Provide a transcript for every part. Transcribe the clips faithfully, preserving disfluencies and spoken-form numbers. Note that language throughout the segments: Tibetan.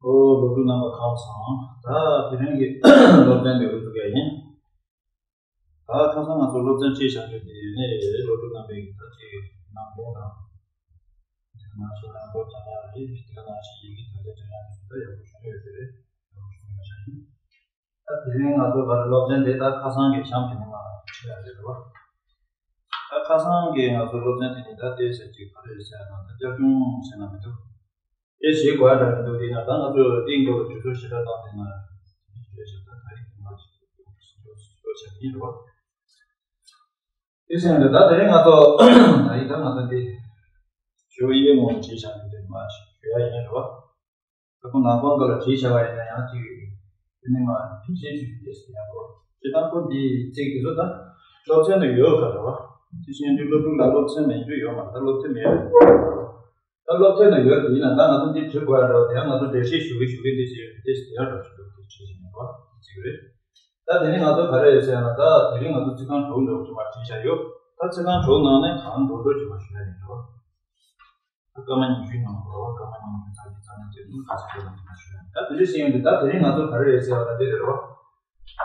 ཨོ། སློབ་ཕྲུག་རྣམ་པ་ཁམས་བཟང་། ད་དེ་རིང་གི་སློབ་ཚན་འདི་འགོ་འཛུགས་ཡ་ཡིན། ད་ཁ་སང་ང་ཚོ་སློབ་ཚན་ཁྲིད་བཞག་རྒྱུ་དེ་ནས་སློབ་ཕྲུག་རྣམ་པས་ད་ཅིག་ནང་དོན་དང་། དེ་ནང་བཞིན་ནང་དོན་སྦྱང་ཡ་རེད། དེ་ནང་བཞིན་ཡི་གེ་དག་ཆ་སྦྱང་ཡ་རེད། ད་ཡག་པོ་བྱུང་ཡོད་རེད། ཡག་པོ་བྱུང་ཡོད་ཤག་ཡིན། ད་དེ་རིང་ང་ཚོ་ག་རེ་སློབ་ཚན་དེ་ད་ཁ་སང་གི་གཤམ་དེ་ནས་མར་ཁྲིད་ཡ་རེད་བ། ད་ཁ་སང་གི་ང་ཚོ་སློབ་ཚན་དེ་ནི་ད་ལྟའི་ཟེར་གྱི་ག་རེ་ཟེར་ན་ད་བསྐྱར་སྦྱོང་ཟེར་ན་མི་འདུག་དེ་བྱེད་དགོས་ཡ་འདྲ་མི་འདུག་དེ་ན་ད་ང་ཚོ་ཏིང་གོ་གི་དུས་ཚོད་ཞེ་དྲག་བཏང་དེ་ན་བྱས་ཤག་ད་ད་རིང་གི་ང་ཚོ་ཤོ་ཆ་དེ་ཡིན་རེད་བ། དེ་ཟེར་ན་ད་དེ་རིང་ང་ཚོ་ད་ཡིན་ད་ང་ཚོ་འདི་ཞོ་ཡི་ངོ་བྱས་ཤག་འདི་མ་ཞོ་ཡ་ཡིན་རེད་བ། ད་ཁོ་ནག་པང་ག་ལ་བྲིས་བྱ་བ་ཡིན་ན་ཡང་ཅིག་དེ་ནི་མ་དྲི་ཤེས་ཞུ་རྒྱུ་དེ་ཡང་གོ། ཅི་ལྟར་ཁོ་འདི་ཚིག་དེ་ཚོ་ད་སློབ་ཚན་དུ་ཡོད་ག་རེད་བ། དེ་བཞིན་དུ་སློབ་ཕྲུག་ལ་སློབ་ཚན་མེད་རྒྱུ་ཡོད་མ་རེད། ད་སློབ་ཚན་མེད་རེད། ད་སློབ་ཚན་དུ་ཡོད་དེ་ཡིན་ན་ད་ང་ཚོ་འདི་བྲི་དགོས་ཡ་འདྲ་བ་དེ་ཡང་ང་ཚོ་འགྲེལ་བཤད་ཞུ་གི་ཞུ་གི་འདི་ཟེར་ཡོད་དེ་དེ་ཡང་འགྲོ་ཞུ་གི་འདི་བྲིས་ཤིག་ཡིན་པ་ཅིག་རེད། ད་དེ་ནི་ང་ཚོ་ག་རེ་ཡོད་ཟེར་ཡ་ན་ད་དེ་རིང་ང་ཚོ་ཚིག་རྐང་དྲུག་འདྲ་བོ་ཅིག་མ་བྲིས་བཞག་ཡོད། ད་ཚིག་རྐང་དྲུག་ནང་ནས་གང་འགྲོ་འགྲོ་ཅིག་མ་ཞུ་ཡ་ཡིན་འགྲོ། སྐར་མ་ཉི་ཤུའི་ནང་དུ་རེད་བ། སྐར་མ་ཉི་ཤུ་ཚར་གྱི་ཚར་ནས་དེ་ནི་ཁ་ཚ་དེ་ལ་འདི་མ་ཞུ་ཡ། ད་དེ་འདྲ་ཞིག་ཡོང་དུས་ད་དེ་རིང་ང་ཚོ་ག་རེ་རེད་ཟེར་བ་ད་འདི་རེད་རོ།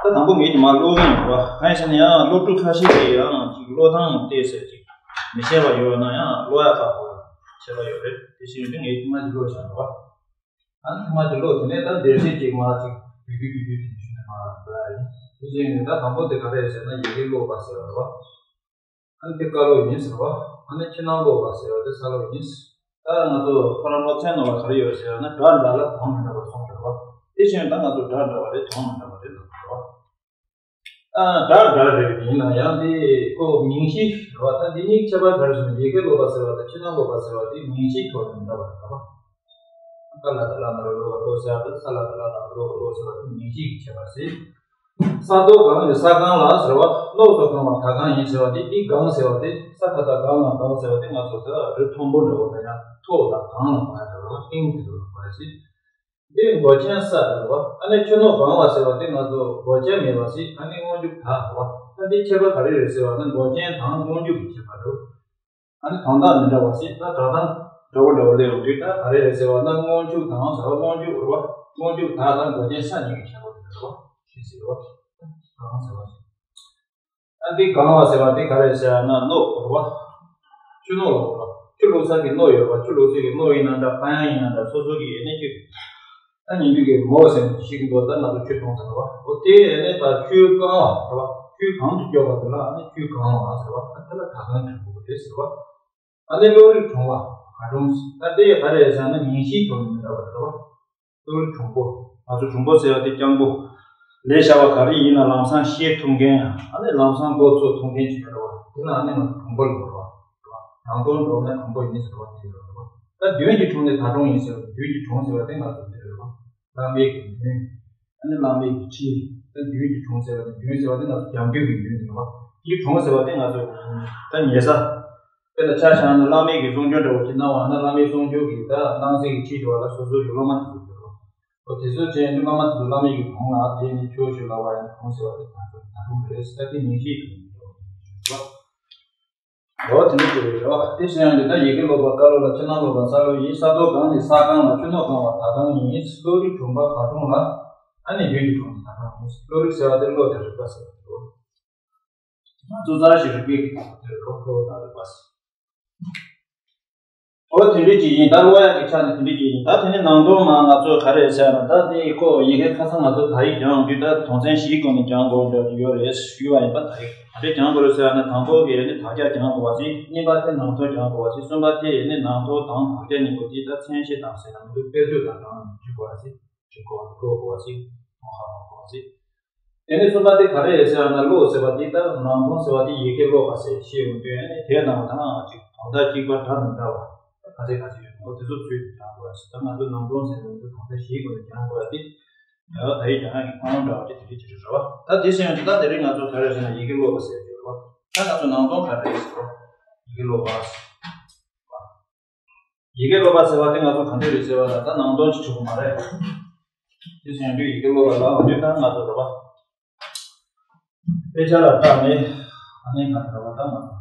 ད་དང་པོ་ངེད་ཀྱི་མ་ཀློག་གི་ཡིན་རོ། གང་ཡིན་ཟེར་ན་ཡང་སློབ་ཕྲུག་ཁ་ཤས་ཀྱིས་ཡང་ཅིག་ཀློག་སྟངས་བལྟས་ཟེར་ཅིག་མི་ཤེས་པ་ཡོད་ན་ཡང་ཀློག་ཡ་ཁག་པོ་ཤེས་པ་ཡོད་རེད། དེ་ཞིག་ཡོང་དུས་ངེད་ཀྱི་མ་ཅིག་ཀློག་བཞག་རོ། ཨ་ནི་ཐ་མ་ཅིག་ཀློག་དེ་ནས་ད་འགྲེལ་བཤད་ཅིག་མ་ཅིག་བསྡུས་བསྡུས་བསྡུས་བསྡུས་དེ་ཞུ་ནས་མ་ཀློག་ཡ་ཡིན། དེ་ཞིག་ཡོང་དུས་ད་དང་པོ་དེ་ག་རེ་རེད་ཟེར་ན་ཡི་གེ་ཀློག་པ་ཟེར་བ་རོ། ཨ་ནི་དེ་བཀའ་སློབ་ཡིན་ཟེར་བ། ཨ་ནི་ཕྱི་ནང་སློབ་པ་ཟེར་བ་དེ་ས་སློབ་ཡིན། ད་ང་ཚོ་ཁོ་རང་སློབ་ཚན་ནང་ལ་ག་རེ་ཡོད་ཟེར་ན་སྒྲ་འདྲ་ལ་དོན་མི་འདྲ་བ་གསུངས་ཟེར་བ། དེ་བཞིན་ད་ང་ཚོ་སྒྲ་འདྲ་བ་རེད་དོན་མི་འདྲ་བ་རེད་ལབ་ཟེར་བ། ཨ་སྒྲ་འདྲ་རེད་ཡིན་ན་ཡང་དེ་ཁོ་མིང་གཞི་རེད་བ། ད་འདི་གཉིས་ཁྱད་པར་ག་རེ་ཟེར་ན་ཡི་གེ་སློབ་པ་ཟེར་བ་དང་ཕྱི་ནང་སློབ་པ་ཟེར་བ་དེ་མིང་གཞིའི་ཐོག་ནས་འདྲ་བ་རེད་བ། ཀ་ལ་ད་ལ་ན་རོ་ལོ་བ་ལོ་ཟེར་བ་དང་ས་ལ་ད་ལ་ན་རོ་ལོ་བ་ལོ་ཟེར་བ་དེ་མིང་གཞི་གི་ཁྱད་པར་ཟེར། ས་རྡོ་སྒང་ནས་ས་སྒང་ལ་ཟེར་བ། གློག་ཏུ་གང་བ་ད་གང་ཡིན་ཟེར་བ་དེ། འདི་སྒང་ཟེར་བ་དེ་ས་ཁ་ད་སྒང་ལ་སྒང་ཟེར་བ་དེ་ང་ཚོ་ད་རི་མཐོན་པོ་འདྲ་བོ་དང་ཡང་མཐོ་བ་དང་སྒང་ལ་བ་ཡ་འདྲ་བ་སྟེང་དེ་ཚོ་ལ་བ་ཡ་ཟེར། འདི་མགོ་ཅན་ས་ཟེར་བ། ཨ་ནི་ཆུ་ནོར་སྒང་བ་ཟེར་བ་དེ་ང་ཚོ་མགོ་ཅན་མེད་པ་ཟེར། ཨ་ནི་སྔོན་འཇུག་ད་ཟེར་བ། ཨ་འདི་ཁྱད་པར་ག་རེ་རེད་ཟེར་བ་ན་མགོ་ཅན་དང་སྔོན་འཇུག་གི་ཁྱད་པར་རེད། ཨ་ནི་དོན་དག་མི་འདྲ་བ་ཞིག་ད་སྒྲ་གདངས་འདྲ་བོ་འདྲ་བོ་སླེབས་ཡོང་དུས་ད་ག་རེ་རེད་ཟེར་བ་ན་སྔོན་འཇུག་དང་ཟེར་བ་སྔོན་འཇུག་རེད་བ། སྔོན་འཇུག་ད་དང་མགོ་ཅན་ས་གཉིས་ཀྱི་ཁྱད་པར་དེ་རེད་བ། ཞེས་ཟེར་བ། སྒང་ཟེར་བ་ཞིག་ཨ་འདི་སྒང་བ་ཟེར་བ་དེ་ག་རེ་ཟེར་ན་རྣོ་རེད་བ། ཆུ་རྣོ་ལ་རེད་བ། ཆུ་བླུགས་ས་གི་རྣོ་ཡོད་བ། ཆུ་བླུགས་ས་གི་རྣོ་ཡིན་ན་འདྲ་པ་ཡང་ཡིན་ན་འདྲ་སོ་སོ་གི་ཡེ་ནས་ཆུ། ད་ཉིན་རྒྱུན་གྱི་མོ་ཟེར་ནས་ཤིག་མདོ་ད་ང་ཚོ་ཆུ་འཐུང་ཟེར་བ། འོ་དེ་ཡེ་ནས་ད་ཆུ་རྐང་བ་རེད་བ། ཆུ་གང་དུ་སྐྱོད་པ་དེ་ལ་ཨ་ནི་ཆུ་གང་བ་ཟེར་བ། ཨ་དེ་ལ་ད་གང་དུ་འགྲོ་གི་རེད་ཟེར་བ། ཨ་ནི་བློ་རིག་གྲུང་བ་ག་གྲུང་ཟེར། ད་དེ་ག་རེ་ཟེར་ན་མིང་གཞིའི་ཐོག་ནས་མི་འདྲ་བ་རེད་བ། བློ་རིག་གྲུང་པོ། ང་ཚོ་གྲུང་པོ་ཟེར་བ་དེ་སྤྱང་པོ། ལས་བྱ་བ་ག་རེ་ཡིན་ན་ལམ་སང་ཤེས་ཐུབ་མཁན། ཨ་ནི་ལམ་སང་འགོ་ཚུགས་ཐུབ་མཁན་ཅིག་རེད་བ། དེ་ལ་ཨ་ནི་ང་ཚོ་གྲུང་པོ་ལབ་རེད་བ། ནང་དོན་འགྲོ་ན་གྲུང་པོ་ཡིན་ཟེར་བ་དེ་རེད་བ། ད་མདུན་གྱི་དྲུང་ནས་ད་དྲུང་ཡིན་ཟེར་བ་དེ། མདུན་གྱི་དྲུང་ཟེར་བ་དེ་ང་ཚོ་དེ་རེད་བ། བླ་མེད་ཀྱི་མདུན། ཨ་ནི་བླ་མེད་ཀྱི་ཁྲི། ད་མདུན་གྱི་དྲུང་ཟེར་བ་དེ། མདུན་ཟེར་བ་དེ་ང་ཚོ་རྒྱང་རྒྱུད་ཀྱི་མདུན་རེད་བ། དེའི་དྲུང་ཟེར་བ་དེ་ང་ཚོ་ད་ཉེ་ས། དཔེར་ན་ཆ་བཞག་ན་བླ་མེད་ཀྱི་གསུང་ཆོས་འདྲ་བོ་ཅིག་གནང་བ་ན་བླ་མེད་གསུང་ཆོས་ཀྱི་ད་གནང་སའི་གི་ཁྲི་དེ་བ་ལ་སོ་སོ་གི་སློབ་མ་དེ་ཚོ་ཡོད་རེད་བ། འོ་དེ་ཚོ་བྱས་ནས་བླ་མ་དེ་ཚོ་བླ་མེད་ཀྱི་དྲུང་ལ་དེ་ནི་ཆོས་ཞུ་ལ་བ་ཡང་དྲུང་ཟེར་བ་དེ་ད་ཚོ་ད་དྲུང་རེད་ཟེར། ད་དེ་མིང་གཞི་ཡིན་འོ་དེ་འདྲ་ཅིག་རེད་བ། དེ་བྱས་ནས་ད་ཡི་གེ་སློབ་པ་ཀ་སློབ་ལ་ཕྱི་ནང་སློབ་པ་ས་སློབ་ཡིན། ས་རྡོ་སྒང་ནས་ས་སྒང་ལ། ཆུ་སྣོད་གང་བ་ད་གང་ཡིན། བློ་རིག་གྲུང་པ་ག་གྲུང་ལ། ཨ་ནི་མདུན་གྱི་དྲུང་ནས་ད་དྲུང་ཡིན། བློ་རིག་ཟེར་བ་དེ་བློ་དང་རིག་པ་ཟེར་བ་དེ་རེད་བ། ང་ཚོ་རྩ་ཞིག་རིག་པའི་གི་དང་དེ་རོ་ཁོ་ན་རིག་པ་ཟེར། འོ་དེ་འདྲ་ཅིག་ཡིན། ད་ཀློག་ཡག་གི་ཆ་ནས་དེ་འདྲ་ཅིག་ཡིན། ད་དེ་ནས་ནང་དོན་མ་ང་ཚོ་ག་རེ་ཟེར་ན། ད་དེ་ཁོ་ཡི་གེ་ཁ་སང་ང་ཚོ་དག་ཡིག་སྦྱང་དུས་ད་དོན་ཚན་བཞིའི་སྒོ་ནས་སྦྱང་དགོས་འདྲ་ཅིག་ཡོད་རེད་ཞུས་པ་ཡིན་པ། དག་ཡིག་ག་རེ་སྦྱང་དགོས་རེད་ཟེར་ན། དང་པོ་གི་ནི་དག་ཆ་སྦྱང་དགོས་པ་ཞིག་གཉིས་པ་དེ་ནང་དོན་སྦྱང་དགོས་པ་ཞིག་གསུམ་པ་དེ་ནི་ནང་དོན་དང་དག་ཆ་གཉིས་པོ་དེ་ད་མཚན་གཞི་དང་ཟེར་ན་མི་འདུག་དཔེར་བརྗོད་དང་སྦྲགས་ནས་འབྲི་དགོས་པ་ཞིག་འབྲི་དགོས་པ་ཀློག་དགོས་པ་ཞིག་མཐོང་ཧ་གོ་དགོས་པ་ཞིག་དེ་ནས་གསུམ་པ་དེ་ག་རེ་རེད་ཟེར་ན། ཀློག་ཟེར་བ་དེ་ད་ནང་དོན་ཟེར་བ་དེ་ཡི་གེ་ཀློག་པ་ཟེར་ཤེས་ཡོང་དུས་ནི་དེ་དང་ད་ཅིག་དོན་དག་གཅིག་པ་འདྲ་མི་འདྲ་བ་ག་ཚད་ག་ཚད་ཡོད་ནོ་དེ་ཚོ་ཚུལ་དུ་སྦྱང་དགོས་ཟེར། ད་ང་ཚོ་ནང་དོན་ཟེར་ན་དོན་དག་བཞིའི་སྒོ་ནས་སྦྱང་དགོས་ཏེ། ད་ཡི་གེ་སྦྱང་ཡག་གི་ཁོངས་ལུང་འདྲ་བ་དེ་དེ་རིགས་ཅིག་རེད་བ། ད་དེ་ཟེར་ཡོང་དུས་ད་དེ་རིང་ང་ཚོ་ག་རེ་ཟེར་ན་ཡི་གེ་ཀློག་པ་ཟེར་གྱི་ཡོད་རེད་བ། ད་ང་ཚོ་ནང་དོན་ག་རེ་ཟེར་བ། ཡི་གེ་ཀློག་པ་ཟེར་བ། ཡི་གེ་ཀློག་པ་ཟེར་བ་དེ་ང་ཚོ་ག་འདྲ་རེད་ཟེར་བ་ལ་ད་ནང་དོན་ཅིག་ཆོག་གི་མ་རེད། དེ་ཟེར་དུས་ཡི་གེ་ཀློག་པ་ལ་འོ་དེ་ད་ང་ཚོ་རེད་བ། དཔེ་ཆ་ལ་བལྟས་ནས་ཨ་ནི་ག་རེ་རེད་བ། ད་ང་ཚོ་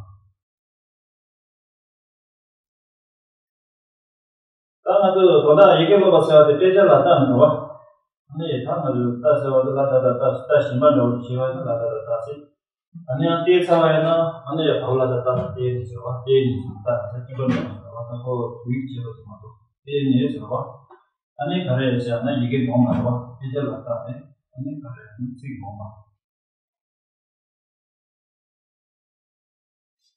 ད་ང་ཚོས་དོན་དག་ཡི་གེ་ཀློག་པ་ཟེར་བ་དེ་དཔེ་ཆ་ལ་ལྟ་ནས་རེད་བ། ཨ་ནི་ད་ང་ཚོས་ལྟ་ཟེར་བ་དེ་ལ་ད་ལྟ་ལྟ་ལྟ་བཞིན་པ་འདྲ་བོ་ཞིག་བྱས་པ་ཡིན་ན་ལ་ད་ལྟ་ལྟ་ཟེར། ཨ་ནི་ཡང་བལྟས་ཚར་བ་ཡིན་ན་ཨ་ནི་ཡང་བབ་ལ་ད་ལྟ་བལྟས་ནས་ཟེར་བ། བལྟས་ནས་ཟེར་བ་ད་ང་ཚོ་སྐྱིད་པ་འདྲ་བོ་ཟེར་བ། ད་ཁོ་དུས་ཡིག་བྱས་པ་ཟེར་མ་གཏོགས་བལྟས་ནས་ཟེར་བ། ཨ་ནི་ག་རེ་ཟེར་ན་ཡི་གེ་འདོན་པ་རེད་བ། དཔེ་ཆ་ལ་ལྟ་ནས་ཨ་ནི་ག་རེ་ཟེར་ན་ཚིག་འདོན་པ།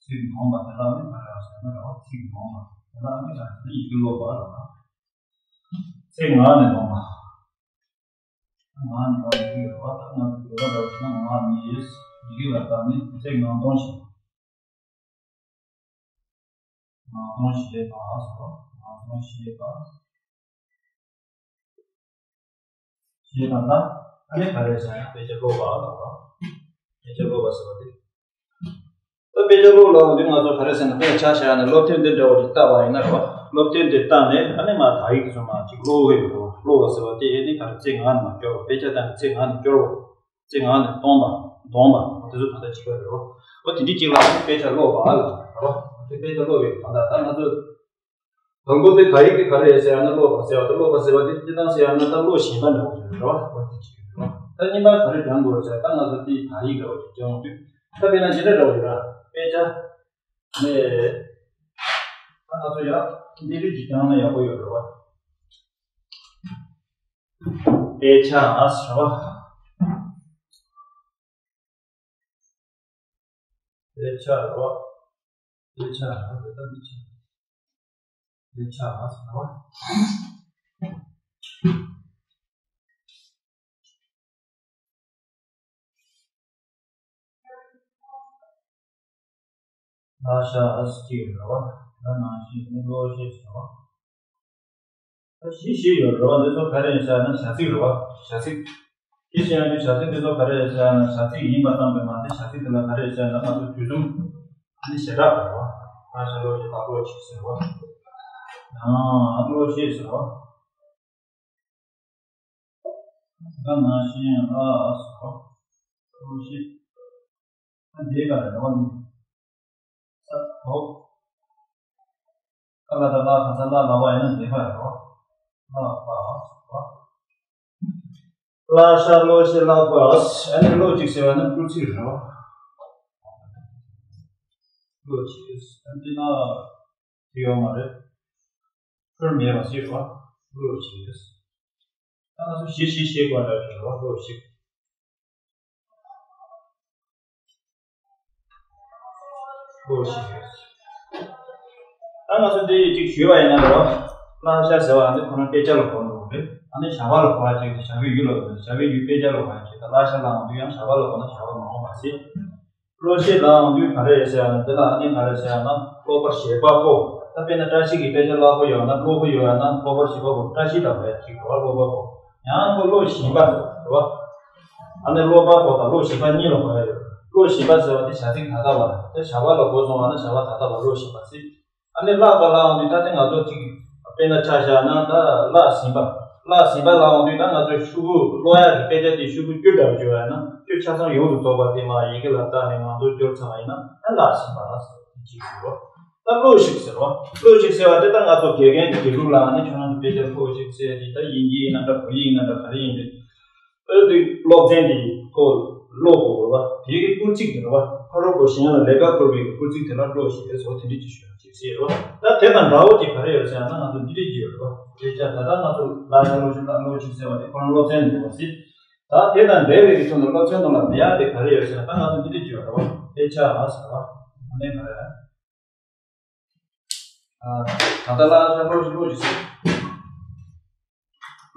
ཚིག་འདོན་པ་དེ་ལ་ནི་ག་རེ་ཟེར་ན་རེད་བ། ཚིག་འདོན་པ་དེ་ལ་ནི་ག་རེ་ཟེར་ན་ཡི་གེ་ཀློག་པ་ལ། ཚིག་ངག་ནས་འདོན་པ། ངག་ནས་འདོན་པའི་རེད་བ། ད་ང་ཚོ་བོད་པ་འདྲ་བོ་ཞིག་ན་ངག་ནས་ཡིག་གེ་ལ་ལྟ་ནས་ཚིག་ངག་འདོན་ཞིང་། ངག་འདོན་ཞེས་པ་སོ། ངག་འདོན་ཞེས་པ། ཞེས་པ་ལ་ཨ་ནི་ག་རེ་ཟེར་ན་དཔེ་ཆ་ཀློག་པ་ལ་རོ། དཔེ་ཆ་ཀློག་པ་ཟེར་བ་དེ། ད་དཔེ་ཆ་ཀློག་ལ་འོང་དུས་ང་ཚོ་ག་རེ་ཟེར་ན་དཔེ་ཆ་བཞག་ནས་སློབ་དེབ་འདི་འདྲ་བོ་ཞིག་བལྟ་བ་ཡིན་ན་རོ། སློབ་དེབ་འདི་བལྟ་ནས་ཨ་ནི་མ་དག་ཡིག་ཚོ་མ་ཅིག་ཀློག་གི་རོ། ཀློག་པ་ཟེར་བ་དེ་ཨ་ནི་ག་རེ་ཚིག་ངག་ནས་མ་སྐྱོར་བ། དཔེ་ཆ་བལྟ་ནས་ཚིག་ངག་ནས་སྐྱོར་བ། ཚིག་ངག་ནས་གཏོང་བ། འདོན་པ། འོ་དེ་ཚོ་ད་ལྟ་གཅིག་པ་རེད་རོ། འོ་དེ་འདྲའི་གཅིག་ལ་དཔེ་ཆ་ཀློག་པ་ལ་རོ། དེ་དཔེ་ཆ་ཀློག་པའི་གང་ལྟར་ད་ང་ཚོ་དང་པོ་དེ་དག་ཡིག་དེ་ག་རེ་རེད་ཟེར་ཡང་ན་ཀློག་པ་ཟེར་བ་དེ། ཀློག་པ་ཟེར་བ་དེ་སྤྱིར་བཏང་ཟེར་ཡང་ན་ད་ཀློག་བཞིན་པ་འདྲ་བོ་ཞིག་རེད་རོ། འོ་དེ་གཅིག་རེད་རོ། ད་གཉིས་པ་ག་རེ་སྦྱང་དགོས་ཟེར་ད་ང་ཚོ་དེ་དག་ཡིག་འདྲ་བོ་ཞིག་སྦྱང་དུས་ད་དཔེར་ན་ཇི་འདྲ་འདྲ་བོ་ཡོད་ར། དཔེ་ཆ་ནས་ད་ང་ཚོ་ཡ་འདི་རིགས་ཀྱི་སྦྱང་ན་ཡག་པོ་ཡོད་རེད་བ། དཔེ་ཆ་ཟེར་བ། དཔེ་ཆ་རེད་བ། དཔེ་ཆ་རེད་བ། དཔེ་ཆ་ཟེར་བ། ལག་ཤ་ཨ་སི་ཅིག་རེད་བ། ད་ནང་བཞིན་ནི་ཀློག་ཤེས་ཟེར་བ། ད་ཤེས་ཤེས་ཡོད་རེད་བ། འདི་ཚོ་ག་རེ་ཡིན་ཟེར་ན་བྱ་ཚིག་རེད་བ། བྱ་ཚིག་ཤེས་ཤེས་ཡོད་དུས་བྱ་ཚིག་འདི་ཚོ་ག་རེ་ཡིན་ཟེར་ན་བྱ་ཚིག་ཡིན་པ་ཙམ་དུ་མ་ཟད་བྱ་ཚིག་འདི་ལ་ག་རེ་ཡིན་ཟེར་ན་ང་ཚོ་དུས་གསུམ་ཨ་ནི་བྱེ་བྲག་རེད་བ། ལག་ཤ་ཀློག་ཤེས་ལ་ཀློག་ཤེས་ཟེར་བ། ཡང་ཀློག་ཤེས་ཟེར་བ། ད་ནང་བཞིན་ལ་སོགས་ཀློག་ཤེས། ད་འདི་ག་རེ་རེད་བ་འདི། ས་ཐོག་ཀ་ལ་ད་ལ་ག་ས་ལ་ལ་བ་ཡིན་ན་འདི་ག་རེད་བ། ལ་པ་སོགས་པ། ལག་ཤ་ཀློག་ཤེས་ལག་པ། ཨ་ནི་ཀློག་ཅིག་ཟེར་བ་ནི་སྐུལ་ཚིག་རེད་བ། ཀློག་ཅིག་ཨ་འདི་ན། དེ་ཡོད་མ་རེད། ཁུར་མེད་པ་ཞིག་རེད་བ། ཀློག་ཅིག་ད་ང་ཚོ་ཞེ་ཞེ་ཞེ་དགོས་འདྲ་ཞིག་རེད་བ། ཀློག་ཅིག་ཀློག་ཅིག་ད་ང་ཚོ་འདི་ཅིག་ཞུས་པ་ཡིན་ན་རེད་བ། ལག་ཤ་ཟེར་བ་འདི་ཁོ་ན་དཔེ་ཆ་ལ་གོ་འགྲོ་གི་རེད། ཨ་ནི་བྱ་བ་ལ་གོ་བ་ཅིག་བྱ་བའི་ཡུལ་ལ་གོ་བྱ་བའི་ཡུལ་དཔེ་ཆ་ལ་གོ་བ་ཅིག་ད་ལག་ཤ་ལ་འོང་དུས་ཡང་བྱ་བ་ལ་གོ་ན་བྱ་བ་མ་འོངས་པ་ཞིག་ཀློག་ཤེས་ལ་འོང་དུས་ག་རེ་ཟེར་ཡང་ན། འདི་ལ་ཨ་ནི་ག་རེ་ཟེར་ཡང་ན་ཀློག་པར་བྱེད་པ་པོ། ད་དཔེར་ན་བཀྲ་ཤིས་ཀྱི་དཔེ་ཆ་ཀློག་གི་ཡོད་ན་ཀློག་གི་ཡོད་ན་ཀློག་པར་བྱེད་པ་པོ། བཀྲ་ཤིས་དང་བས་ཅིག་རེད་བ། ཀློག་པ་པོ། ཡང་ཁོ་ཀློག་བཞིན་པ་རེད་བ། ཨ་ནི་ཀློག་པ་པོ་དང་ཀློག་བཞིན་པ་གཉིས་ལ་གོ་ཡ་ཡོད། ཀློག་བཞིན་པ་ཟེར་བ་དེ་བྱ་ཚིག་ད་ལྟ་བ་རེད། དེ་བྱ་བ་ལ་གོ་སོང་བ་ན་བྱ་བ་ད་ལྟ་བ་ཀློག་བཞིན་པ་ཟེར། ཨ་ནི་ཀློག་པ་ལ་འོང་དུས་ད་ལྟ་ང་ཚོ་གཅིག་དཔེར་ན་ཆ་བཞག་ན་ད་ཀློག་ཟིན་པ། ཀློག་ཟིན་པ་ལ་འོང་དུས་ད་ང་ཚོ་ཤོག་བུ་ཀློག་ཡག་གི་དཔེ་ཆ་དེ་ཤོག་བུ་བཅུ་འདྲ་བོ་བྱུང་བ་ཡིན་ན་བཅུ་ཆ་ཚང་ཡོངས་སུ་རྫོགས་པ་དེ་མར་ཡི་གེ་ལ་བཏགས་ནས་མང་ཚོགས་སྐྱོར་ཚར་བ་ཡིན་ན་ད་ཀློག་ཟིན་པ་ཟེར་དེ་གཅིག་ཟེར་རོ། ད་ཀློག་ཤིག་ཟེར་རོ། ཀློག་ཤིག་ཟེར་བ་དེ་ད་ང་ཚོ་དགེ་རྒན་གྱི་དགེ་ཕྲུག་ལ་ནི་ཁྱོད་རང་ཚོ་དཔེ་ཆ་ཀློག་ཤིག་ཟེར་དེ་ད་དབྱིན་ཇི་ཡིན་ན་འདྲ་བོད་ཡིག་ཡིན་ན་འདྲ་ག་རེ་ཡིན་རེད། ཨ་དེ་སློབ་ཚན་དེ་ཁོ་ཀློག་དགོས་རེད་བ། དེ་གི་སྐུལ་ཚིག་དེ་རེད་བ། ཕ་རོལ་པོ་གཞན་ལ་ལས་ཀ་བསྐུལ་བའི་སྐུལ་ཚིག་དེ་ལ་ཀློག་ཞེས་པའི་སོགས་དེ་འདྲ་ཅིག་ཞུ་ཡང་ཅིག་ཟེར་རེད་བ། ད་དེ་དང་འདྲ་བོ་ཅིག་ག་རེ་ཡོད་ཟེར་ན་ང་ཚོ་འདི་འདྲ་ཅིག་ཡོད་རེད་བ། དཔེ་ཆ་ད་ལྟ་ང་ཚོ་ལ་ཡ་ཀློག་ཤིག་ད་ཀློག་ཤིག་ཟེར་བ་དེ་ཁོ་རང་སློབ་ཚན་འདུག་བ་ཟེར། ད་དེ་དང་འབྲེལ་བའི་ཐོག་ནས་སློབ་ཚན་ནང་ལ་མེད་ཡ་དེ་ག་རེ་ཡོད་ཟེར་ན་ད་ང་ཚོ་འདི་འདྲ་ཅིག་ཡོད་རེད་བ། དཔེ་ཆ་ཟེར་བ། ཨ་ནི་ག་རེ། ད་ལྟ་ཀློག་ཤེས་ཀློག་ཅིག་ཟེར།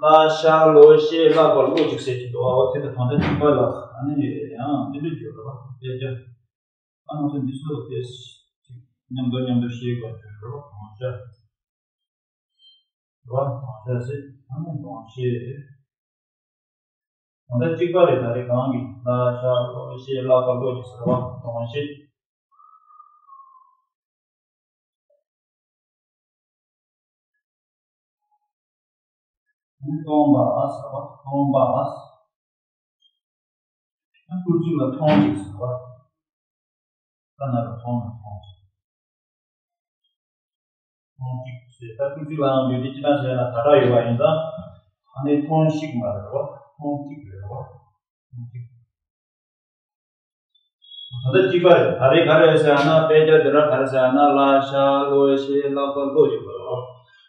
ཀློག་ཤེས་ཀློག་ཤེས་ཀློག་པ་ཀློག་ཅིག་ཟེར་གྱི་འདུག་བ། འོ་དེ་དང་དོན་དག་གཅིག་པ་ལ་ཨ་ནི་ཡང་འདི་འདྲ་བརྗོད་རེད་བ། དཔེ་ཆ། ཨ་ང་ཚོ་འདི་ཚོ་དཔེ་མཉམ་དུ་མཉམ་དུ་ཤེས་དགོས་བརྗོད་རེད་བ། དགོངས་བཞག་རེད་བ། དགོངས་བཞག་ཟེར། ཨ་ནི་དགོངས་བཞེས། ད་ལྟ་གཅིག་པ་རེད། ད་རེས་གང་གི་ཀློག་ཤེས་ཀློག་ཤེས་ཀློག་པ་ཀློག་ཅིག་ཟེར་བ་དགོངས་བཞེས། སྟོན་པ་ཟེར་བ་སྟོན་པ། སྐུལ་ཚིག་ལ་མཐོང་ཅིག་ཟེར་བ། ད་ན་རོ་མཐོང་ན་མཐོང་ཅིག་མཐོང་ཅིག་ད་ཀུན་གཟིགས་ལའང་ཡོད་དེ་སྤྱིར་བཏང་བྱས་ན་ད་དྲག་ཡོད་པ་ཡིན་ཙང་། ཨ་ནི་མཐོང་ཞིག་མ་རེད་བ། མཐོང་གཅིག་རེད་བ། མཐོང་གཅིག་ད་ལྟ་གཅིག་པ་རེད། ད་རེས་ག་རེ་ཟེར་ན་དཔེ་ཆ་འདི་ར་ག་རེ་ཟེར་ན་བཀླག་བྱ་ཀློག་བྱེད་བཀླག་པ་ཀློག་བྱེད་པ་རེད་བ།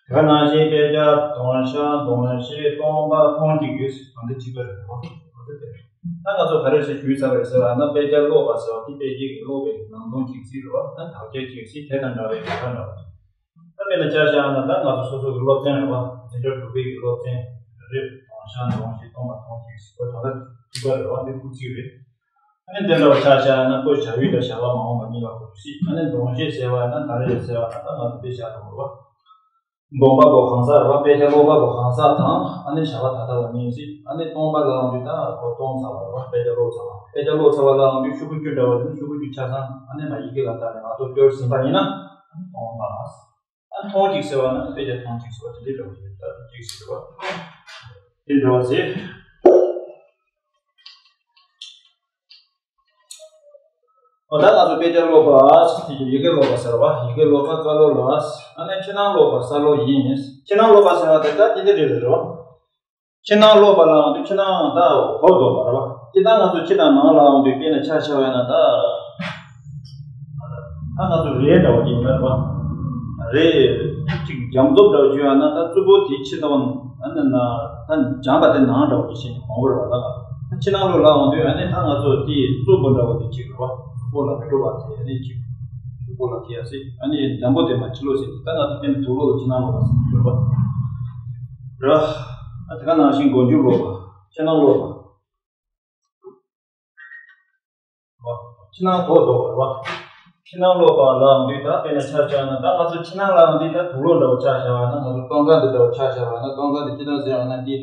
དེ་ག་ནང་བཞིན་དཔེ་ཆ་འདོན་བྱ་འདོན་བྱེད་སྟོང་པ་མཐོང་གཅིག་ཡོད། ད་ལྟ་གཅིག་པ་རེད་བ། ད་ལྟ་དེ་རེད། ད་ང་ཚོ་ག་རེ་ཞིག་ཞུས་ཚར་བ་རེད་ཟེར་བ་ན་དཔེ་ཆ་ཀློག་པ་ཟེར་བ་དེ་དཔེ་ཆ་གི་ཀློག་པའི་ནང་དོན་གཅིག་ཟིག་རེད་བ། ད་དག་ཆ་གཅིག་ཟིག་དེ་དང་འདྲ་བའི་དེ་ག་འདྲ་བ། ད་དཔེར་ན་ཆ་བཞག་ན་ད་ང་ཚོ་སོ་སོ་གི་སློབ་ཚན་རེད་བ། འཛིན་གྲྭ་དྲུག་པའི་གི་སློབ་ཚན་རེད། འདོན་བྱ་འདོན་བྱེད་སྟོང་པ་མཐོང་གཅིག་ཟེར་བ་ད་ལྟ་གཅིག་པ་རེད་བ། འདི་ཀུན་གཟིགས་རེད། ཨ་ནི་དེ་འདྲ་བ་ཆ་བཞག་ན་ཀོ་བྱ་ཡུལ་དང་བྱ་བ་མ་འོངས་པ་གཉིས་ལ་གོ་རྒྱུ་སྲིད། ཨ་ནི་འདོན་བྱེད་ཟེར་བ་ན་ད་རེས་ཟེར་བ་ན་ད་ང་ཚོ་དཔེ་ཆ་དང་པོ་རེད་བ། འདོན་པ་པོ་གང་ཟག་རེད་བ། དཔེ་ཆ་ཀློག་པ་པོ་གང་ཟག་དང་། ཨ་ནི་བྱ་བ་ད་ལྟ་བ་གཉིས་སྲིད། ཨ་ནི་སྟོང་པ་ལབ་ཡོང་དུས་ད་ཁོ་སྟོང་ཚར་བ་རེད་བ། དཔེ་ཆ་ཀློག་ཚར་བ། དཔེ་ཆ་ཀློག་ཚར་བ་ལབ་ཡོང་དུས་ཤོག་གུ་བཅུ་འདྲ་བ་དེ་ནི་ཤོག་གུ་བཅུ་ཆ་ཚང་ཨ་ནི་མ་ཡི་གེ་ལ་བལྟས་ནས་ང་ཚོ་སྐྱོར་ཟིན་པ་ཡིན་ན་ཨ་ནི་སྟོང་པ་ལ། ཨ་མཐོང་གཅིག་ཟེར་བ་ན་དཔེ་ཆ་མཐོང་གཅིག་ཟེར་བ་དེ་འདྲའི་འདྲ་བ་ཞིག་རེད། ད་གཅིག་ཟེར་བ་དེ་འདྲ་བ་ཟེར། འོ་ད་ང་ཚོ་དཔེ་ཆ་ཀློག་པ་ཟེར་དུས་ཡི་གེ་ཀློག་པ་ཟེར་བ། ཡི་གེ་ཀློག་པ་ཀ་ཀློག་ལ། ཨ་ནི་ཕྱི་ནང་ཀློག་པ་ས་ཀློག་ཡིན། ཕྱི་ནང་ཀློག་པ་ཟེར་བ་དེ་ད་དེ་འདྲ་རེད་རེད་བ། ཕྱི་ནང་ཀློག་པ་ལ་ཡང་དུས་ཕྱི་ནང་ད་གོ་ལྡོག་པ་རེད་བ། ཕྱི་ནང་ང་ཚོ་ཕྱི་དང་ནང་ལ་ཡང་དུས་དཔེར་ན་ཆ་བཞག་པ་ཡིན་ན་ད། ད་ང་ཚོ་རས་འདྲ་བོ་ཅིག་མེད་པ། རས་ཅིག་འཇམ་རྩུབ་འདྲ་བོ་ཅིག་ཡོད་ན་ད་རྩུབ་པོ་དེ་ཕྱི་དང་ཨ་ནི་ན་ད་འཇམ་པ་དེ་ནང་འདྲ་བོ་ཅིག་ཕྱིན་ནས་གོང་བོར་བ་ད་ང་ཚོ་ད་ཕྱི་ནང་ལོགས་ལ་འོང་དུས་ཨ་ནི་ད་ང་ཚོ་དེ་རྩུབ་པོ་འདྲ་བོ་དེ་ཅིག་རེད་བ། རྩུབ་པོ་ལ་མི་འགྲོ་བ་དེ་ཨ་ནི་ཅིག་རྩུབ་པོ་ལ་ཁེལ་ཡ་སྲིད། ཨ་ནི་འཇམ་པོ་དེ་མ་ཕྱི་ལོགས་སྲིད་དེ་ད་ང་ཚོ་དེ་ནི་དུག་ལོག་ལ་ཕྱི་ནང་ལོགས་ལ་སྲིད་རེད་བ། ར། ཨ་དེ་ག་ནང་བཞིན་མགོ་མཇུག་ལོག་པ། ཕྱི་ནང་ལོག་པ། ཕྱི་ནང་གོ་ལྡོག་པ་རེད་བ། ཕྱི་ནང་ཀློག་པ་ལབ་ཡོང་དུས་ད་དཔེར་ན་ཆ་བཞག་ན་ད་ང་ཚོ་ཕྱི་ནང་ལབ་ཡོང་དུས་ད་དུག་ལོག་འདྲ་བོ་ཆ་བཞག་པ་ན། ང་ཚོ་སྟོན་ཁ་འདི་འདྲ་བོ་ཆ་བཞག་པ་ན། སྟོན་ཁ་འདི་ཅི་ལྟར་ཟེར་བ་ན་འདི་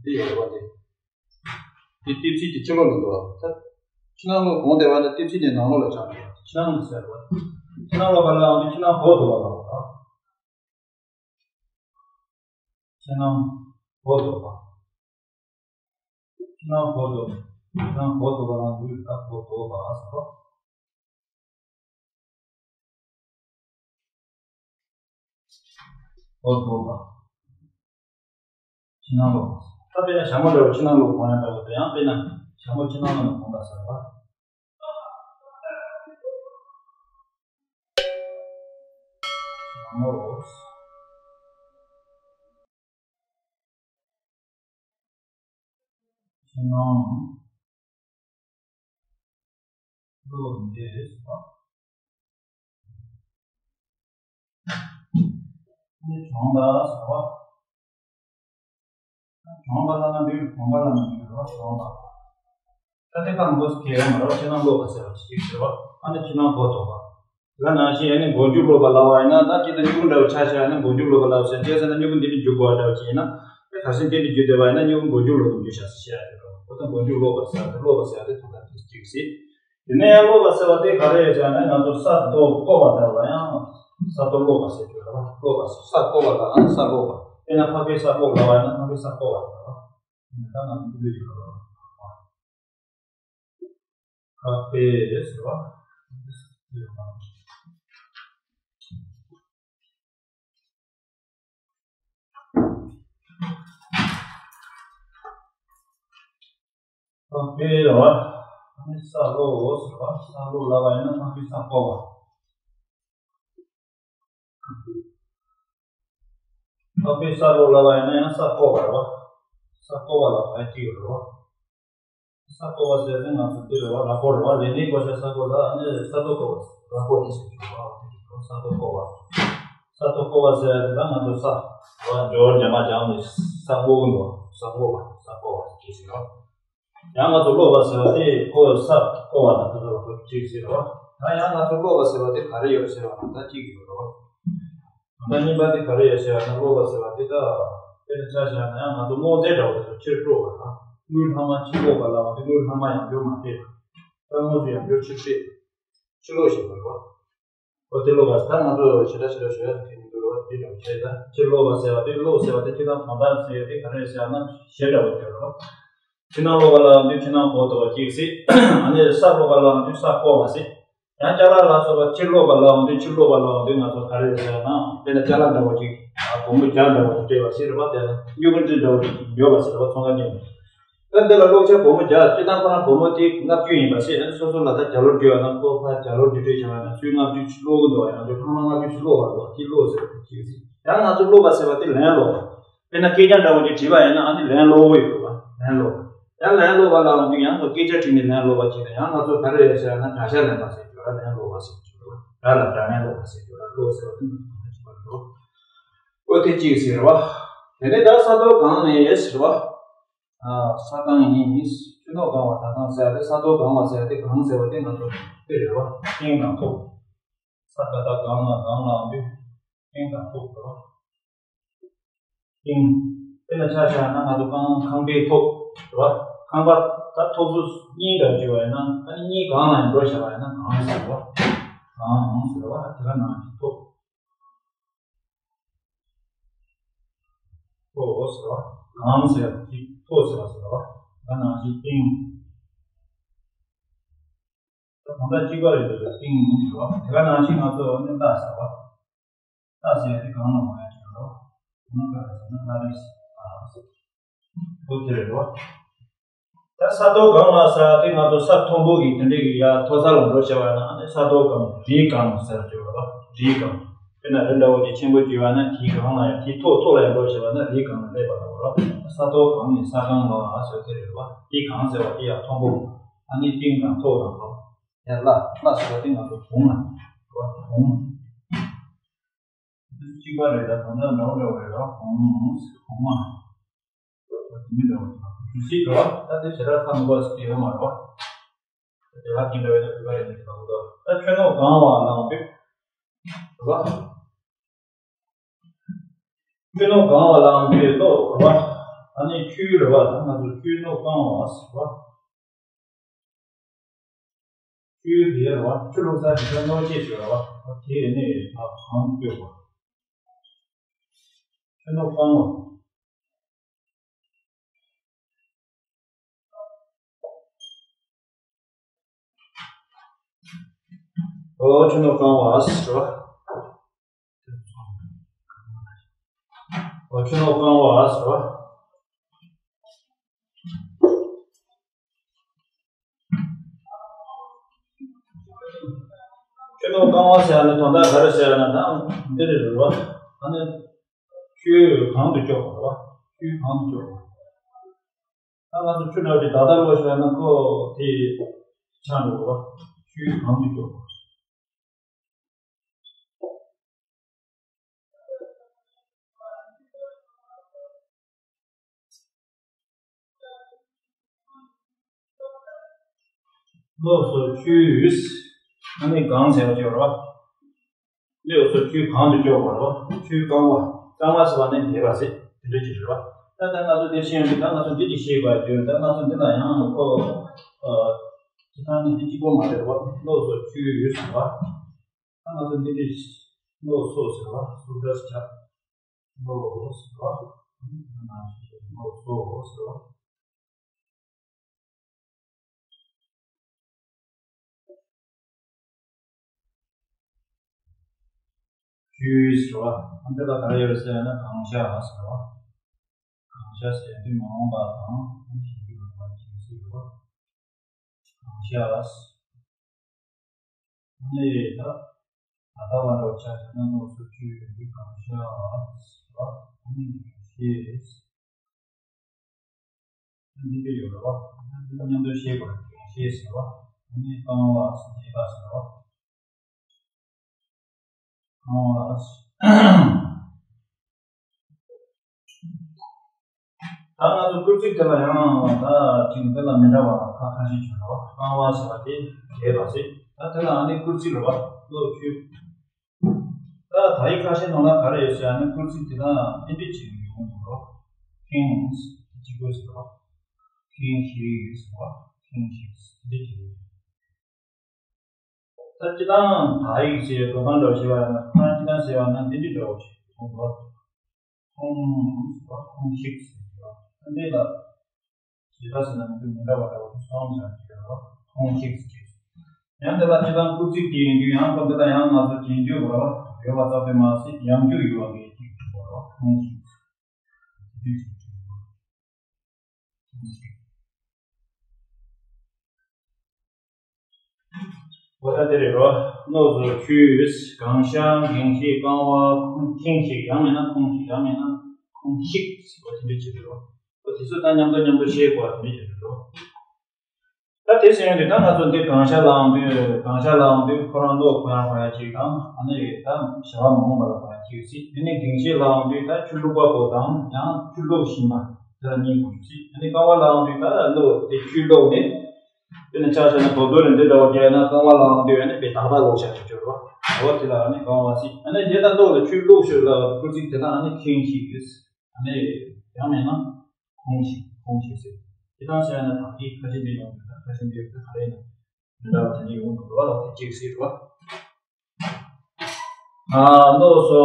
འདི་ཡོད་རེད་བ། འདི་འདི་ལྟེབ་རྩེག་འདི་ཕྱི་ལོགས་ལ་འདུག་བ། ད་ཕྱི་ནང་ཀློག་གོང་དེ་བ་ན་ལྟེབ་རྩེག་འདི་ནང་ལོགས་ལ་ཆགས་འདུག་བ། ཕྱི་ནང་ཟེར་བ། ཕྱི་ནང་ཀློག་པ་ལབ་ཡོང་དུས་ཕྱི་ནང་གོ་ལྡོག་པ་ལབ་དགོས་རེད་བ། ཕྱི་ནང་གོ་ལྡོག་པ། ཕྱི་ནང་གོ་ལྡོག་ཕྱི་ནང་གོ་ལྡོག་པ་ལབ་ཡོང་དུས་ད་གོ་ལྡོག་པ་ཟེར་བ། གོ་ལྡོག་པ། ཕྱི་ནང་ལོགས། ད་དཔེར་ན་ཞྭ་མོ་འདྲ་བོ་ཕྱི་ནང་ལོགས་གོན་ཡ་འདྲ་བོ་དེ་ཡང་དཔེར་ན་ཞྭ་མོ་ཕྱི་ནང་ལོགས་ནས་གོན་པ་ཟེར་བ། ཞྭ་མོ། ཕྱི་ནང་ལོགས་འདི་རེད་ཟེར་བ། ནི་གྱོང་པ་ཟེར་བ། གྱོང་པ་ལབ་ན་འདི་གྱོང་པ་ལབ་ན་འདི་རེད་བ། གྱོང་པ། ད་དེ་ག་མགོ་སྐྱེ་ཡོང་མ་རེད་བ། ཕྱི་ནང་ཀློག་པ་ཟེར་བ་ཅིག་ཟེར་བ། ཨ་ནི་ཕྱི་ནང་གོ་ལྡོག་པ། དེ་ག་ནང་བཞིན་ཨ་ནི་མགོ་མཇུག་ཀློག་པ་ལབ་པ་ཡིན་ན། ད་སྤྱིར་བཏང་སྨྱུ་གུ་འདྲ་བོ་ཆ་བཞག་ན་མགོ་མཇུག་ཀློག་པ་ལབ་ཟེར། བྱས་ཙང་ན་སྨྱུ་གུ་འདི་འདྲ་བརྗོད་དགོས་པ་འདྲ་བོ་ཅིག་ཡིན་ན། ཨེ་ག་ཟེར་འདི་འདྲ་བརྗོད་བསྡད་པ་ཡིན་ན་སྨྱུ་གུ་མགོ་མཇུག་ཀློག་པ་མཇུག་བྱ་ཟེར་རོ། འོ་ད་མགོ་མཇུག་ཀློག་པ་ཟེར་བ་དེ་ཀློག་པ་ཟེར་བ་དེ་ཐོག་མཐའ་དེ་གཅིག་ཟེར། དེ་ནས་ཡང་ཀློག་པ་ཟེར་བ་དེ་ག་རེ་ཡོད་ཟེར་ན། ང་ཚོ་ས་རྡོ་བརྐོ་བ་ལྟར་ལ་ཡང་ས་རྡོ་ཀློག་པ་ཟེར་གྱི་རེད་བ། ཀློག་པ་ཟེར་ས་བརྐོ་བ་ལ་ཨ་ནི་ས་ཀློག་པ། དཔེར་ན་འཕགས་པའི་ས་བརྐོ་ལབ་པ་ཡིན་ན་འཕགས་པའི་ས་བརྐོ་བ་ཟེར་བ། ད་ང་ཚོ་འདི་འདྲ་ཡོད་རེད་བ། འཕགས་པའི་ཟེར་བ། འཕགས་པའི་རེད་བ། ཨ་ནི་ས་ཀློག་ཟེར་བ། ས་ཀློག་ལབ་པ་ཡིན་ན་འཕགས་པའི་ས་བརྐོ་བ། འཕགས་པའི་ས་ཀློག་ལབ་པ་ཡིན་ན་ཡང་ས་བརྐོ་བ་རེད་བ། ས་བརྐོ་བ་ལ་བ་གཅིག་ཡོད་རེད་བ། ས་བརྐོ་བ་ཟེར་ཏེ་ང་ཚོ་འདི་རེད་བ། ར་བརྐོ་རེད་བ། ལས་ནི་བརྐོ་བྱ་ས་བརྐོ་ལ་ཨ་ནི་ས་རྡོ་བརྐོ་བ། ར་བརྐོ་ནི་ཟེར་གྱི་རེད་བ། ས་རྡོ་བརྐོ་བ། ས་རྡོ་བརྐོ་བ་ཟེར་ཏེ་ད་ང་ཚོ་ས་བ་འཇོར་འཇམ་མ་འཇམ་ནི་ས་བརྐོ་གི་འདུག་ས་བརྐོ་བ། ས་བརྐོ་བ་ཅེས་ཟེར་རོ། ཡང་ང་ཚོ་ཀློག་པ་ཟེར་བ་དེ་ཁོ་ས་བརྐོ་བ་དང་དེ་ཚོ་ལ་ཁོ་གཅིག་ཟེར་རོ། ད་ཡང་ང་ཚོ་ཀློག་པ་ཟེར་བ་དེ་ག་རེ་ཡོད་ཟེར་བ་ན་ད་གཅིག་ཡོད་རོ། ད་གཉིས་པ་དེ་ག་རེ་ཡོད་ཟེར་བ་ན། ཀློག་པ་ཟེར་བ་དེ་ད་དཔེར་ན་ཆ་བཞག་ན་ཡང་ང་ཚོ་སྔོ་ཚལ་འདྲ་བོ་དེ་ཚོ་ཕྱིར་དཀྲོག་པ་དང་། དངུལ་ལྷག་མ་ཕྱིར་དཀྲོག་པ་ལ་བ་དེ་དངུལ་ལྷག་མ་ཡང་བསྐྱར་མ་སྤྲད་པ། ད་སྔོ་ཚལ་ཡང་བསྐྱར་ཕྱིར་སྤྲད། ཕྱིར་སློག་བྱེད་པ་རེད་བ། འོ་དེ་ཀློག་པ་ད་ང་ཚོ་ཞེ་དྲག་ཞེ་དྲག་ཞུ་ཡ་དེ་མི་འདུག་རེད་བ། དེ་འདྲ་བྱས་ད་ཕྱིར་ཀློག་པ་ཟེར་བ་དེ། ཀློག་ཟེར་བ་དེ་སྤྱིར་བཏང་དོན་དག་ཟེར་ཡ་དེ་ག་རེ་ཟེར་ན་གཞས་འདྲ་བོ་ཅིག་རེད་བ། ཕྱི་ནང་ཀློག་པ་ལབ་དུས་ཕྱི་ནང་གོ་ལྡོག་པ་གཅིག་ཟེར། ཨ་ནི་ས་ཀློག་པ་ལབ་དུས་ས་བརྐོ་བ་ཟེར། ཡང་ཅ་ལག་ལ་སོགས་པ་ཕྱིར་སློག་པ་ལབ་ཡོང་དུས། ཕྱིར་སློག་པ་ལབ་ཡོང་དུས་ང་ཚོ་ག་རེ་རེད་ཟེར་ན། དཔེར་ན་ཅ་ལག་འདྲ་བོ་ཅིག་ཨ་སྒོར་མོ་བརྒྱ་འདྲ་བོ་ཅིག་སྤྲད་པ་ཟེར་བ། དེ་ལ་སྨྱུ་གུ་འདི་འདྲ་བོ་ཅིག་ཡོད་པ་ཟེར་བ། ཚོང་ཁང་ཅིག་ད་འདི་ལ་སློག་ཆ་སྒོར་མོ་བརྒྱ། སྤྱིར་བཏང་ཁོ་རང་སྒོར་མོ་དེ་ལྔ་བཅུ་ཡིན་པ་ཟེར། སོ་སོ་ལ་ད་བརྒྱ་ལོར་བསྒྱུར་བ་ན། ཁོ་ཕར་བརྒྱ་ལོར་བསྒྱུར་སྤྲོད་བྱས་པ་ན་ཚུར་ལྔ་བཅུ་ཞིག་སློག་གི་འདུག་བ། ཡང་ཚུར་ལྔ་བཅུ་ཞིག་སློག་པ་འདུག་བ། དེ་སློག་ཟེར་བ་དེ་གཅིག་ཟེར། ཡང་ང་ཚོ་སློག་པ་ཟེར་བ་དེ་ལན་སློག་པ། དཔེར་ན་སྐད་ཆ་འདྲ་བོ་ཅིག་དྲིས་པ་ཡིན་ན། ཨ་ནི་ལན་སློག་གི་ཡོད་པ། ལན་སློག་པ། ཡང་ལན་སློག་པ་ལབ་ཡོང་དུས་ཡང་ཁོ་སྐད་ཆ་དྲིས་ནས་ལན་སློག་པ་བྱས་ཏེ། ཡང་ང་ཚོ་ག་རེ་རེད་ཟེར་ན་དགག་བྱ་ལེན་པ་ཟེར་རྒྱུ་ར། ལན་སློག་པ་ཟེར་རྒྱུ་ར། སྒྲ་ལ་སྒྲ་ལན་སློག་པ་ཟེར་རྒྱུ་ར། སློག་ཟེར་བ་དེ་ནི་དོན་དག་གཅིག་པ་རེད་རོ། ཨོ་དེ་གཅིག་ཟེར་བ། དེ་ནས་ད་ས་རྡོ་གང་ནས་ཟེར་བ། ཨ། ས་གང་ཡིན། ཆུ་སྣོད་གང་བ་ད་གང་ཟེར་ཏེ། ས་རྡོ་གང་བ་ཟེར་ཏེ། གང་ཟེར་བ་དེ་ང་ཚོ་དཔེ་རེད་བ། སྟེང་དང་ཐོག་ས་ད་ལྟ་གང་ལ་གང་ལ་འདུས། སྟེང་དང་ཐོག་རེད་བ། སྟེང་། དཔེར་ན་ཆ་བཞག་ན་ང་ཚོ་ཁང་ཁང་པའི་ཐོག་རེད་བ། ཁང་པ་ད་ཐོག་སོ་གཉིས་འདྲ་བརྗོད་པ་ཡིན་ན། ཨ་ནི་གཉིས་གང་ལ་ཡང་འགྲོ་བྱ་བ་ཡིན་ན་གང་ཟེར་བ། གང་ཟེར་བ། དེ་ག་ནང་བཞིན་ཐོག་ཐོག་ཟེར་བ། གང་ཟེར་བ་དེ་ཐོག་ཟེར་བ་ཟེར་བ། ད་ནང་བཞིན་སྟེང་། ད་གང་ལྟར་གཅིག་པ་རེད་འདུག་ཟེར། སྟེང་ཟེར་བ། དེ་ག་ནང་བཞིན་ང་ཚོ་ནི་ལྟ་ཟེར་བ། ལྟ་ཟེར་དེ་གང་ལ་མ་ཡང་ཅིག་རེད་བ། གང་ལྟར་ཟེར་ན་ལྟ་རེད་ཟེར་བ། ཨོ་དེ་རེད་བ། ད་ས་རྡོ་གང་བ་ཟེར་དེ་ང་ཚོ་ས་མཐོན་པོ་གི་དེ་འདྲའི་གི་ཡར་མཐོ་ས་ལ་འགྲོ་བྱ་བ་ན། ཨ་ནི་ས་རྡོ་གང་། རི་གང་ཟེར་གྱི་ཡོད་རེད་བ། རི་གང་། དཔེར་ན་རི་འདྲ་བོ་ཅིག་ཆེན་པོ་ཅིག་ཡོད་ན་དེའི་གང་ལ་ཡང་། དེའི་ཐོག་ཐོག་ལ་ཡང་འགྲོ་བྱ་བ་ན་རི་གང་ལ་སླེབས་པ་རེད་བ། ས་རྡོ་གང་ནས་ས་གང་བ་ཟེར་དེ་རེད་བ། དེ་གང་ཟེར་བ་དེ་ཡང་མཐོན་པོ། ཨ་ནི་སྟེང་དང་ཐོག་དང་བ། ཡང་ལ་ལ་ཟེར་བ་དེ་ང་ཚོ་གུང་ལ་རེད་བ། གུང་། འདི་གཅིག་པ་རེད། ད་གང་འདྲ་འདྲ་བོ་རེད་བ། གུང་། གུང་མ། དེ་མི་འདྲ་བ་དེ་མི་འདྲ་བ། ད་དེ་ཞེ་དྲག་ཁ་མི་འབབ་ཟེར་གྱི་ཡོད་མ་རེད་བ། དེ་ལ་དེ་འདྲ་བའི་ད་བོད་པ་རེད་འདུག་ད་ཆུ་སྣོད་གང་བ་ལབ་དུས་རེད་བ། ཆུ་སྣོད་གང་བ་ལབ་དུས་ལོ་རེད་བ། ཨ་ནི་ཆུ་རེད་བ། ད་ང་ཚོ་ཆུ་སྣོད་གང་བ་ཟེར་བ། ཆུ་དེ་རེད་བ། ཆུ་བླུགས་ས་དེ་ཚོ་སྣོད་སྤྱད་ཞིག་རེད་བ། དེ་ནས་ད་གང་སྤྱོད་པ། ཆུ་སྣོད་གང་བ། ཨོ་ཆུ་སྣོད་གང་བ་ཟེར་བ། ཨོ་ཆུ་སྣོད་གང་བ་ཟེར་བ། ཆུ་སྣོད་གང་བ་ཟེར་ཡ་ནི་དོན་དག་ག་རེ་ཟེར་ཡ་ན། ད་འདི་རེད་རེད་བ། ཨ་ནི་ཆུ་གང་དུ་འཇོག་པ་རེད་བ། ཆུ་གང་དུ་འཇོག་པ། ད་ང་ཚོ་ཆུ་འདྲ་བོ་ཅིག་ད་ལྟ་བླུགས་ཤོག་ན་ཁོ་དེ་ཆག་འགྲོ་གི་རེད་བ། ཆུ་གང་དུ་འཇོག་པ། བླུགས་སོ་ཆུ། ཨ་ནི་གང་ཟེར་བ་ཅིག་ཡོད་རེད་བ། བླུགས་སོ་ཆུ་གང་དུ་འཇོག་པ་རེད་བ། ཆུ་རྐང་བ། རྐང་བ་ཟེར་བ་ནི་འདེབས་པ་ཟེར་དེ་འདྲ་ཅིག་རེད་བ། ད་ལྟ་ང་ཚོ་འདིར་ཤེས་ཡོང་དུས། ད་ང་ཚོ་འདི་ཅིག་ཤེས་དགོས་ཡ་ཡོད། ད་ང་ཚོ་འདི་ལ་ཡང་ཁོ་ཨ་ཅི་ཐང་ནི་འདི་གཅིག་པོ་མ་རེད་བ། བླུགས་སོ་ཆུ་ཟེར་བ། ད་ང་ཚོ་འདི་འདྲ་བླུགས་སོ་ཟེར་བ། སོ་འདྲ་ཟེར་བ། བླུགས་སོ་ཟེར་བ། བླུགས་སོ་ཟེར་བ། ཆུ་ཟེར་བ། ཨ་འདི་ལ་ག་རེ་ཡོད་ཟེར་ན་གང་ཤ་ཟེར་བ། གང་ཤ་ཟེར་དུས་མ་འོངས་པ་དང་ཨ་ནི་ཞིག་ཡོད་པ་ཅིག་ཟེར་བ། གང་ཤ། ཨ་ནི་ད་ད་ལྟ་བ་འདྲ་བོ་ཆ་བཞག་ན་བླུགས་སོ་ཆུ་ཡོད་དུས་གང་ཤ་ཟེར་བ། ཨ་ནི་ཤེས། འདི་འདྲ་ཡོད་རེད་བ། འདི་ལ་མཉམ་དུ་ཤེས་དགོས་རེད། ཤེས་ཟེར་བ། ཨ་ནི་རྐང་བ་ཟེར་ཏེ་ད་ཟེར་བ། རྐང་བ། ད་ང་ཚོ་སྐུལ་ཚིག་དེ་ལ་ཡང་ད་ཅིག་འདི་ལ་མི་འདྲ་བ་ཁ་ཁ་ཤས་ཡོད་རེད་བ། རྐང་བ་ཟེར་བ་དེ་འདེབས་པ་ཟེར། ད་དེ་ལ་ཨ་ནི་སྐུལ་ཚིག་རེད་བ། བློ་ཆུ། ད་དག་ཡིག་ཁ་ཤས་ནང་ལ་ག་རེ་ཡོད་ཟེར་ན། སྐུལ་ཚིག་དེ་དག་འདི་འདྲ་ཅིག་ཡོང་གི་རེད། ཁེངས་གཅིག་པོ་ཟེར་བ། ཁེངས་ཤིག་ཟེར་བ། ཁེངས་ཤིག་འདི་འདྲ་ཅིག་ཡོད། ད་སྤྱིར་བཏང་དག་ཡིག་ཅེས་འགྲོ་སྟངས་འདྲ་བོ་ཞིག་ལ་ཡང་ན། ཁོ་རང་སྤྱིར་བཏང་ཟེར་བ་ན་འདི་འདྲ་འདྲ་བོ་ཞིག་མཐོང་གི་རེད། ཁོང་ཟེར་བ། ཁོང་ཞིག་ཟེར་བ། ད་འདི་ལ་ཇི་ལྟར་ཟེར་ན་མི་འདུག་མི་འདྲ་བ་འདྲ་བོ་ཞིག་གསུམ་ཙམ་ཞིག་ཡོད་རེད། ཁོང་ཞིག་ཟེར། ཡང་དེ་ལ་སྤྱིར་བཏང་སྐུལ་ཚིག་དེ་ཡིན་དུས་ཡང་ཁོ་འདི་ལ་ཡང་ང་ཚོ་དྲན་རྒྱུ་ཡོད་རེད་བ། ཡོད་པ་ཙམ་དུ་མ་ཟད་ཡང་རྒྱུ་ཡོད་པ་གི་ཅིག་ཡོད་རེད་བ། ཁུངས་ཤིག་འོ་ད་དེ་རེད་རོ། ནོག་སོ་ཆུས། གང་ཤ་གེང་ཤེས་རྐང་བ་ཁུང་ཁེང་ཤིག་ཡང་མིན་ན་ཁུང་ཤིག་ཡང་མིན་ན་ཁུང་ཤིག་ཟེར་བ་དེ་འདྲ་བྱེད་དུས་རོ། འོ་དེ་ཚོ་ད་མཉམ་དུ་མཉམ་དུ་བཤད་དགོས་པ་དེ་འདྲ་བྱེད་དུས་རོ། ད་དེ་ཟེར་ཡོང་དུས་ད་ང་ཚོ་འདི་གང་ཤ་ལབ་ཡོང་དུས་གང་ཤ་ལབ་ཡོང་དུས་ཁོ་རང་ནོག་ཁོ་རང་ཁོ་རང་ཅིག་དང་ཨ་ནི་ད་བྱ་བ་མ་འོངས་པ་ལ་ཁོ་རང་ཅིག་ཟེར། དེ་ནས་གེང་ཤེས་ལབ་ཡོང་དུས་ད་ཆུ་བླུགས་པ་པོ་དང་ཡང་ཆུ་བླུགས་བཞིན་པ་དེ་ལ་གཉིས་དགོས་ཟེར། ཨ་ནི་རྐང་བ་ལབ་ཡོང་དུས་ད་ནོག་དེ་ཆུ་བླུགས་ནས། དེ་ནས་ཆ་བཞག་ན་དོ་དོ་རེ་འདི་འདྲ་བོ་རྒྱག་ན་རྐང་བ་ལངས་དུས་ཨ་ནི་བེ་ཏག་ཏག་ལོག་བྱ་ཞིག་གྱུར་བ། འོ་དེ་ལ་ཨ་ནི་རྐང་བ་ཟེར། ཨ་ནི་རྒྱ་དང་ལོག་ལ་ཆུ་བླུགས་ཤོར་ལ་སྐུལ་ཚིག་དེ་དག་ཨ་ནི་ཁེང་ཤིག་ཡོད། ཨ་ནི་ཡང་མིན་ན་ཁུང་ཤིག་ཁུང་ཤིག་ཟེར། དེ་དང་བྱས་ན་དག་གི་ཁ་ཤས་འདི་ཡོང་དུས་ད་ཁ་ཤས་འདི་ཡོད་ད་ག་རེ་ཡིན་ན་མི་འདྲ་བ་དེ་འདྲ་ཡོང་དུས་རོ་ལ་དེ་གཅིག་ཟེར་བ། ཨ་ནོག་སོ།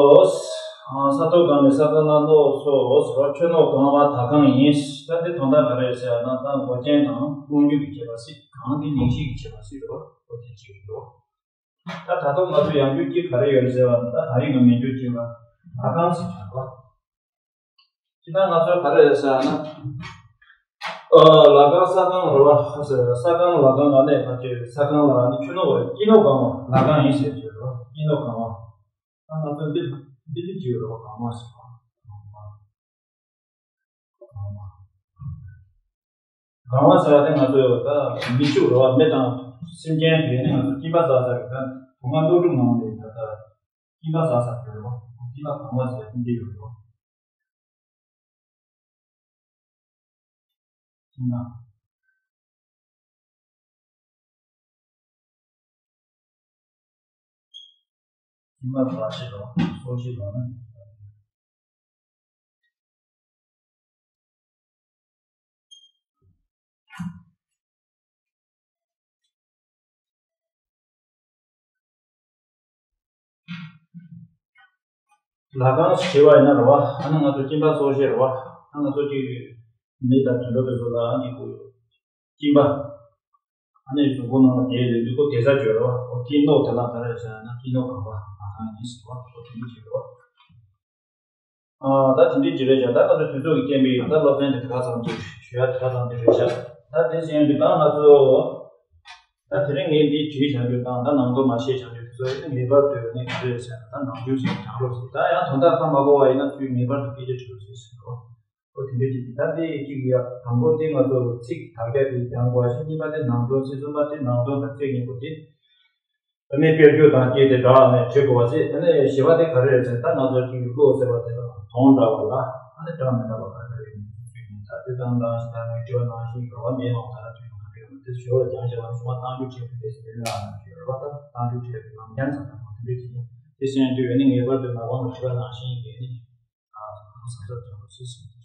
ཨ་ས་ཐོག་གང་ནས་ས་གང་ན་ནོག་སོ་ཟེར་བ། ཆུ་ནོག་གང་བ་ད་གང་ཡིན། ད་འདི་དོན་དག་ག་རེ་ཟེར་ན་ད་མགོ་རྐྱེན་དང་སྔོན་འཇུག་གི་བྱེད་པ་ཟེར། གང་དེ་མིང་གཞི་གི་བྱེད་པ་ཟེར་རོ། འོ་དེ་གཅིག་རེད་རོ། ད་ད་དུང་ང་ཚོ་ཡང་རྒྱུ་གཅིག་ག་རེ་ཡོད་ཟེར་བ་ད་ད་རིང་ང་མི་འགྱུར་གཅིག་ལ་ད་གང་ཟེར་བྱ་རོ། ཅི་ད་ང་ཚོ་ག་རེ་ཟེར་ན། ཨ་ལ་གང་ས་གང་རེད་བ། ས་གང་ལ་གང་ང་ནས་ཕར་ཆེ་ས་གང་ལ་ནི་ཆུ་ནོག་རེད། སྐྱིད་ནོག་གང་བ་ལ་གང་ཡིན་ཟེར་གྱི་རེད་བ། སྐྱིད་ནོག་གང་བ། ད་ང་ཚོ་འདི་འདི་འདི་བྱེད་རེད་བ། གང་བ་ཟེར་བ། གང་བ། གང་བ་ཟེར་བ་དེ་ང་ཚོ་ད་མི་ཕྱུགས་རེད་བ། མི་དང་སེམས་ཅན་དེ་ནི་ང་ཚོ་སྐྱིད་པ་ཟ་ས་རེད། ད་བུ་ང་ལོ་དྲུག་ནང་ནས་ད་ད་སྐྱིད་པ་ཟ་ས་དེ་རེད་བ། སྐྱིད་པ་གང་བ་ཟེར་དེ་འདི་ཡོད་རེད་བ། སྐྱིད་པ། སྐྱིད་པ་ཟ་ཤེས་རོགས། གསོ་ཤེས་རོགས་ན། ལ་གང་ཞིག་བྱས་པ་ཡིན་ན་རེད་བ། ཨ་ནི་ང་ཚོ་སྐྱིད་པ་གསོ་ཤེས་རེད་བ། ཨ་ང་ཚོ་ཅིག་མི་དང་དུད་འགྲོ་དེ་ཚོ་ལ་ཨ་ནི་ཁོ་སྐྱིད་པ། ཨ་ནི་གཟུགས་པོ་ནང་ལ་བསྡད་ཡོད་དུས་ཁོ་དེ་ས་བརྗོད་རེད་བ། ཁོ་སྐྱིད་ནོག་དེ་ལ་ག་རེ་ཟེར་ན་སྐྱིད་ནོག་གང་བ་ལ་གང་ཡིན་ཟེར་བ། ཁོ་དེ་འདྲ་བྱེད་རེད་བ། ཨ་ད་དེ་འདྲའི་ཅིག་རེད་ཀྱང་ད་ང་ཚོ་དུས་ཚོད་ཀྱི་རྐྱེན་པས་ད་སློབ་ཚན་དེ་དེ་ག་ཙམ་ཅིག་ཞུ་ཡ་དེ་ག་ཙམ་ཅིག་རེད་ཤག་ད་དེ་བཞིན་དུ་ད་ང་ཚོ་ད་དེ་རིང་ངས་འདི་བྲིས་བཞག་རྒྱུ་དང་ད་ནང་དོན་མ་བཤད་བཞག་རྒྱུ་དེ་ཚོ་ཡིན་ངེས་པར་དུ་ནི་ག་རེ་རེད་ཟེར་ན་ད་ནང་རྒྱུན་ཞིག་སྦྱང་རོགས་ཟེར། ད་ཡང་དོན་དག་ཧ་མ་གོ་བ་ཡིན་ན་ཚུར་ངེས་པར་དུ་སྐད་ཆ་དྲི་རོགས་ཟེར་ཟེར་རོ། ཨོ་དེ་འདྲ་ཅིག་ད་དེ་གཅིག་ཡ་དང་པོ་དེ་ང་ཚོ་ཚིག་དག་རྒྱ་དེ་སྦྱང་དགོས་ཤིང་གཉིས་པ་དེ་ནང་དོན་ཚིག་གསུམ་པ་དེ་ནང་དོན་དང་ཚིག་གཉིས་པོ་དེ། ཨ་ནི་དཔེར་བརྗོད་དང་བསྐྱེད་དེ་སྦྲགས་ནས་བྱེད་དགོས་པ་ཟེར། ཨ་ནི་བཞི་པ་དེ་ག་རེ་རེད་ཟེར་ན་ད་ང་ཚོ་གཅིག་གི་བློ་ཟེར་བ་དེ་དང་དོན་འདྲ་བ་ལ་ཨ་ནི་འདྲ་མི་འདྲ་བ་ག་རེ་རེད་ཚུལ་ནི་ད་དེ་དང་འདྲ་ཞིག་ད་ངས་དྲི་བ་ནང་བཞིན་རོ་བ་མེད་མང་ད་ལ་དུས་ནང་ག་རེ་རེད་དེ་ཞོར་ལ་སྦྱང་བྱ་བ་ཞུ་བ་བཏང་རྒྱུ་བྱེད་དུས་དེ་ཟེར་ལ་ཨ་ནི་རོ་བ་ད་བཏང་རྒྱུ་བྱེད་དུས་ནང་ཉན་ཙམ་དང་དེ་འདྲ་བྱེད་ཀྱི་དེ་བཞིན་དུ་ཨ་ནི་ངེས་པར་དུ་ནག་པང་ལ་དྲི་བ་ནང་བཞིན་ཡིན་ནི་ཨ་ས་ས་ཙམ་ཞིག་སོང་།